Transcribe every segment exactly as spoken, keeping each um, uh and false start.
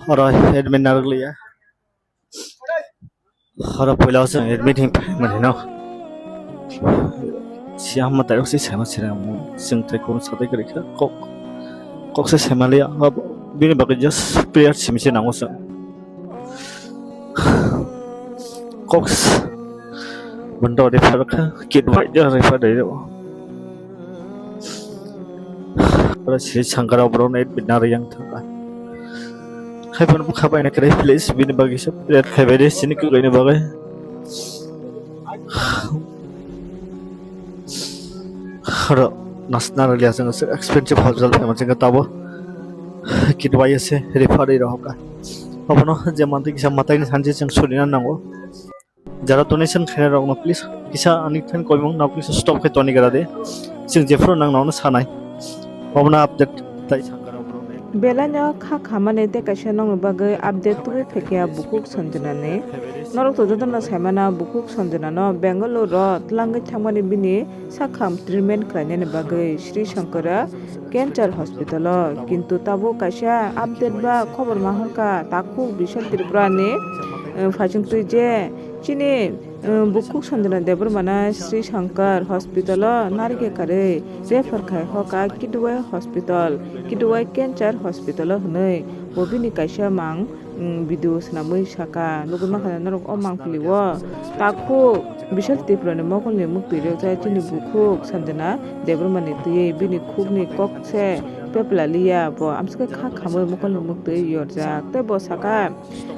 Oro admit narwkliya. Oro puila o chwng admit hinwi phaimani no. Siya hwnba tairok se saima sere amo chwng tei kono satai kwrwi kha kok, kok se saimaliya. Bini bagwi just prayer simi se nango chwng. Kok s-, bono refer kha, kit bai de refer de o. Oro siri sangkara borok no admit narwi yang thangkha. Hai bono bwkha bai na kwrwi, please, bini bagwi se prayer khai bai de, sini kwrwini bagwi. Oro nasna rwliya chwng expensive hospital phai manchwng tabo kit bai se refer rwi rohor kha. Obono je mantwi kisa mwtaini sanchi chwng surina nango. Jara donation khainai rokno please kisa ani thani koimung no please stop khai toni gra de. Chwng jephuru nang nono sanai. Obono update tai sangkara borok. Belai no kha khamani tei kaisa nokni bagwi update tubui phaikha bukhuk Sanjana ni. Norok to jotono saimano bukhuk Sanjana no Bangalore o twlangwi thangmani bini sakham treatment khlainani bagwi Sri Shankara Cancer Hospital o. Kintu tabuk kaisa update ba khobor ma hwnkha takhuk Bishal Tripura ni, eh, phaisingtwi je chini, eh, bukhuk Sanjana Debbarma no Sri Shankar Hospital o narikhe karwi refer khai hoka Kidwai Hospital, Kidwai Cancer Hospital o hwnwi bo bini kaisa mang, mm, video swnamwi saka. Nugwi mankha norok o mangpili o takhuk Bishal Tripura ni mokol ni mwktwi rwjak chini bukhuk Sanjana Debbarma ni twiwi bini khuk ni kok se pepla liya, bo amswkhe kha khamwi mokol ni mwktwi yorjak tei bo saka,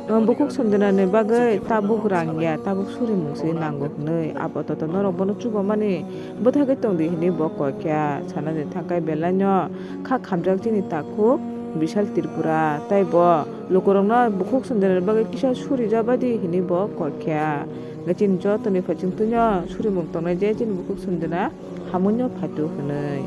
bukhuk Sanjana ni bagwi tabuk rang ya, tabuk surimung se nango hwnwi. Apatot norok bono chubamani bwthagwi tongdi hwnwi bo kok kha. Sanani thangkhe belai no kha khamjak chini takhuk Bishal Tripura, tei bo lukurokno bukhuk Sanjana ni bagwi kisa suri jabadi hwnwi bo kok kha. Chini jotoni phaisingtwino surimung tongnai je chini bukhuk Sanjana hamwi no phaitu hwnwi.